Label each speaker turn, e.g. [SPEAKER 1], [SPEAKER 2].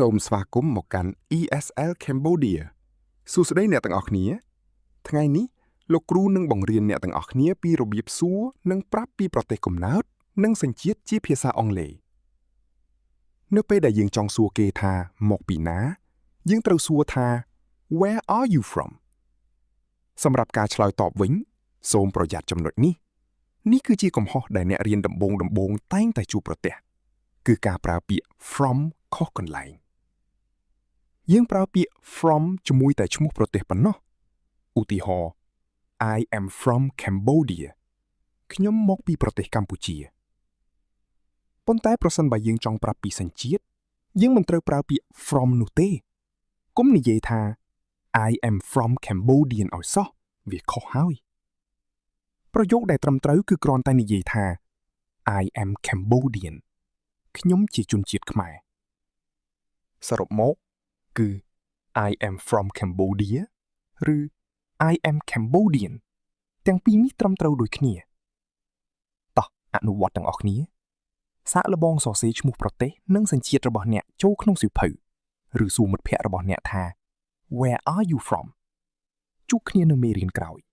[SPEAKER 1] សូមស្វាគមន៍មកកាន់ ESL Cambodia សួស្តីអ្នកទាំងអស់គ្នា ថ្ងៃនេះលោកគ្រូនឹងបង្រៀនអ្នកទាំងអស់គ្នាពីរបៀបសួរនិងប្រាប់ពីប្រទេសកំណើតនិងសញ្ជាតិជាភាសាអង់គ្លេសនៅពេលដែលយើងចង់សួរគេថាមកពីណា យើងត្រូវសួរថា Where are you from? សម្រាប់ការឆ្លើយតបវិញ សូមប្រយ័ត្នចំណុចនេះនេះគឺជាកំហុសដែលអ្នករៀនដំបូងដំបូងតែងតែជួបប្រទះគឺការប្រើពាក្យ from ខុសកន្លែង យើងប្រើពាក្យ from ជាមួយតែឈ្មោះប្រទេសប៉ុណ្ណោះឧទាហរណ៍ I am from Cambodia. ខ្ញុំមកពីប្រទេសកម្ពុជាប៉ុន្តែប្រសិនបើយើងចង់ប្រាប់ពីសញ្ជាតិយើងមិនត្រូវប្រើពាក្យ from នោះទេកុំនិយាយថា I am from Cambodian ឲ្យសោះវាខុសហើយប្រយោគដែលត្រឹមត្រូវគឺគ្រាន់តែនិយាយថា I am Cambodian. ខ្ញុំជាជនជាតិខ្មែរសរុបមកគឺ I am from Cambodia ឬ I am Cambodian. ទាំងពីរនេះត្រឹមត្រូវដូចគ្នាតោះអនុវត្តទាំងអស់គ្នាសាកល្បងសរសេរឈ្មោះប្រទេសនិងសញ្ជាតិរបស់អ្នកចូលក្នុងសៀវភៅឬសួរមិត្តភ័ក្តិរបស់អ្នកថា Where are you from? ជួបគ្នានៅមេរៀនក្រោយ។